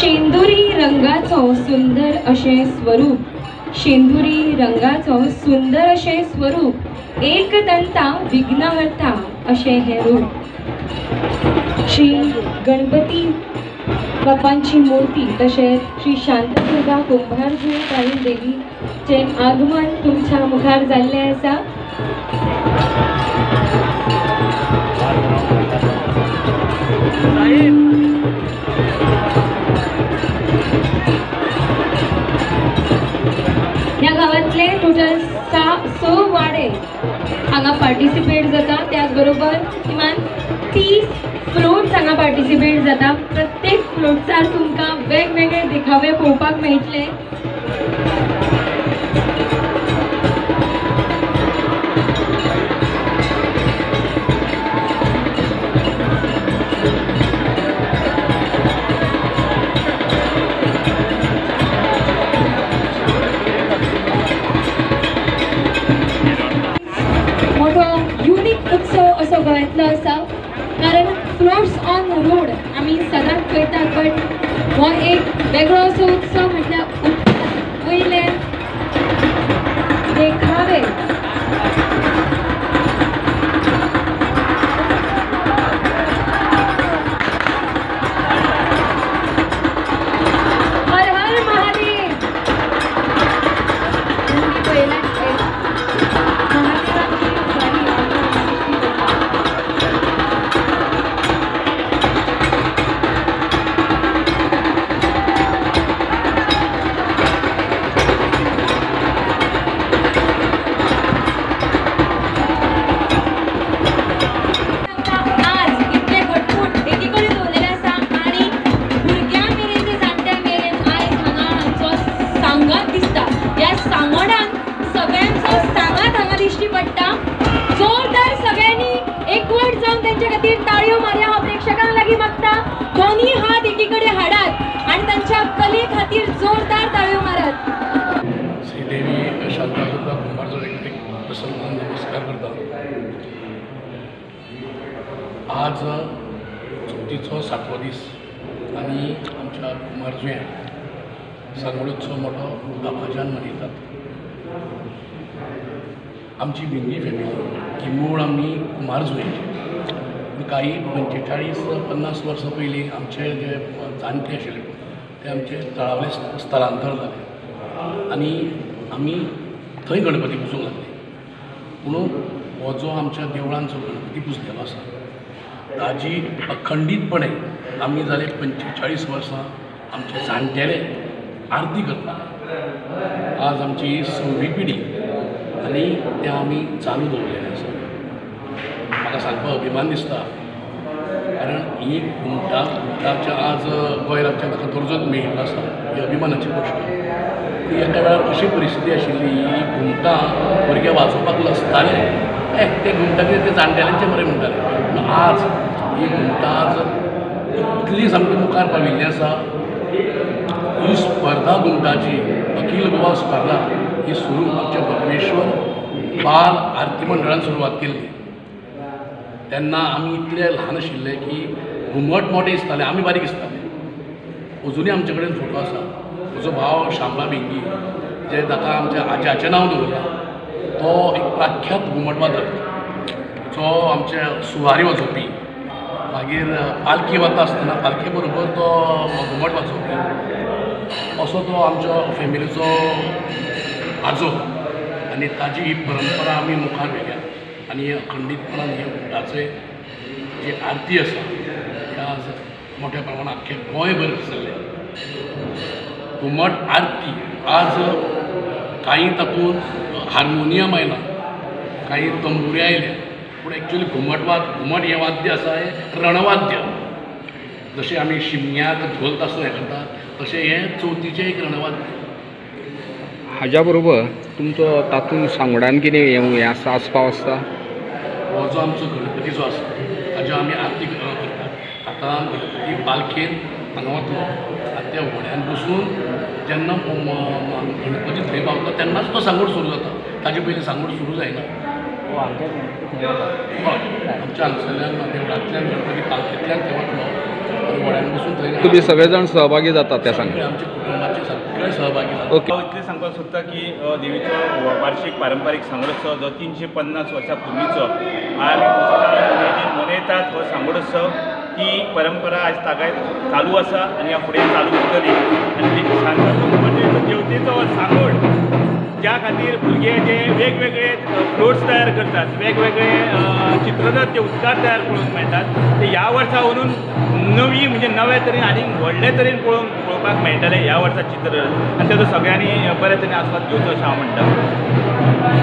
शेंदुरी रंगाचो सुंदर अशें स्वरूप, शेंदुरी रंगाचो सुंदर अशें स्वरूप, एकदंता विघ्नहर्ता अशें हें रूप। श्री गणपती बाप्पांची मूर्ती तशेंच श्री शांतादुर्गा कुंभारजुंवें देवीचें आगमन तुमच्या मुखार जाल्लें आसा। ह्या गांवांतले टोटल 6 वाडे हांगा पार्टिसिपेट जाता, त्याच बरोबर किमान 30 फ्लोट्स हांगा पार्टिसिपेट जाता। प्रत्येक फ्लोट्सार तुमकां वेगवेगळे देखावे पळोवपाक मेळटले। मोठो युनिक उत्सव असो गोंयांतलो आसा, कारण फ्लोट्स ऑन रोड आमी सदांच पळयतात, बट हो एक वेगळो असो उत्सव म्हटल्यार वयले देखावे। हर हर महादेव। जोरदार सगळ्यांनी एकवट जावन त्यांच्या खातीर ताळयो मारया हांव प्रेक्षकांक लागीं मागता। दोन्ही हात एकीकडे हाडात आनी तांच्या कले खातीर जोरदार ताळयो मारात। श्रीदेवी शांतादुर्गा कुंभारजुंवें प्रसन्न नमस्कार करता। आज चवथीचो 7वो दीस आनी आमच्या कुंभारजुंव्यां सांगोड उत्सव मोठो दबाज्यान मनयतात। आमची भिंगी फॅमिली ही मूळ आमी कुंभारजुंवेची। काही 45-50 वर्सां पयलीं आमचे जे जाणटे आशिल्ले ते आमचे तळावले स्थलांतर जाले आनी आमी थंय गणपती पुजूंक लागले। म्हणून हो जो आमच्या देवळान जो गणपती पुजलेलो आसा ताजी अखंडीतपणे आमी जाले 45 वर्सां आमचे जाणटेले आरती करताले। आज आमची 6वी पिढी आनी तें आमी चालू दवरलेलें आसा। म्हाका सांगपाक अभिमान दिसता, कारण ही घुमटां घुमटाच्या आज गोंय राज्याक ताका दर्जोच मेळिल्लो आसा, ही अभिमानाची गोश्ट। ती एका वेळार अशी परिस्थिती आशिल्ली, ही घुमटां भुरगे वाजोवपाक लजताले, ते घुमटां कितें ते जाणटेल्यांचें बरें म्हणटाले। पूण आज ही घुमटां आज इतली सामकी मुखार पाविल्ली आसा। ही स्पर्धा घुमटाची अखील गोवा स्पर्धा ही सुरू आमच्या बकवेश्वर बाल आरती मंडळान सुरवात केल्ली। तेन्ना आमी इतले ल्हान आशिल्ले की घुमट मोठे दिसताले, आमी बारीक दिसताले। अजुनूय आमचे कडेन फोटो आसा। म्हजो भाव शामला भिंगी, जे ताका आमच्या आज्याचें नांव दवरलां, तो एक प्रख्यात घुमट वादक, जो आमचे सुवारी वाजोवपी, मागीर पालखी वता आसतना पालखे बरोबर तो घुमट वाजोवपी, असो तो आमच्या फॅमिलीचो आजो। आनी ताजी ही परंपरा आमी मुखार व्हेल्या आनी अखंडीतपणान हे घुमटाचे जी आरती आसा ती आज मोठ्या प्रमाणात आख्खे गोंयभर पसरल्या। घुमट आरती आज कांय तातूंत हार्मोनियम आयला, कांय तंबुरे आयल्या, पूण एक्चुअली घुमट हें वाद्य आसा हें रणवाद्य। जशें आमी शिमग्याक ढोल तासो हें करता तशें हें चवथीचें एक रणवाद्य। हाज्या बरोबर तुमचो तातूंत सांगडान कितें हें आसता, आस्पाव आसता? हो जो आमचो गणपती जो आसा ताज्यो आमी आरती करतात। आतां गणपती पालखेन हांगा वतलो आनी त्या व्हड्यान बसून जेन्ना गणपती थंय पावता तेन्नाच तो सांगोड सुरू जाता, ताजे पयलीं सांगोड सुरू जायना। हय, आमच्या हांगसरल्यान देवळांतल्यान गणपती पालखेंतल्यान थंय वतलो आनी व्हड्यान बसून थंय तुमी सगळे जाण सहभागी जातात त्या सगळे सांगड्याक? आमच्या कुटुंबाचे सगळे सहभागी जातात. ओके. हांव इतलें सांगपाक सोदता की देवीचो वार्षीक पारंपारीक सांगडोत्सव जो 350 वर्सां पुर्वीचो आमी उत्साहान उमेदीन मनयतात हो सांगडोत्सव, ती परंपरा आज तागायत चालू आसा आनी ह्या फुडें चालू उरतली. आनी सांताक्रूज देवतेचो हो सांगोड ज्या खातीर भुरगे जे वेगवेगळे फ्लोट्स तयार करतात, वेगवेगळे चित्ररथ जे उदकार तयार पळोवंक मेळटात, ते ह्या वर्सा वरून नवी म्हणजे नवे तरेन आनी व्हडले तरेन पळोवपाक मेळटले ह्या वर्सा चित्ररथ, आनी ताचो सगळ्यांनी बरे तरेन आस्वाद घेवचो अशें हांव म्हणटा.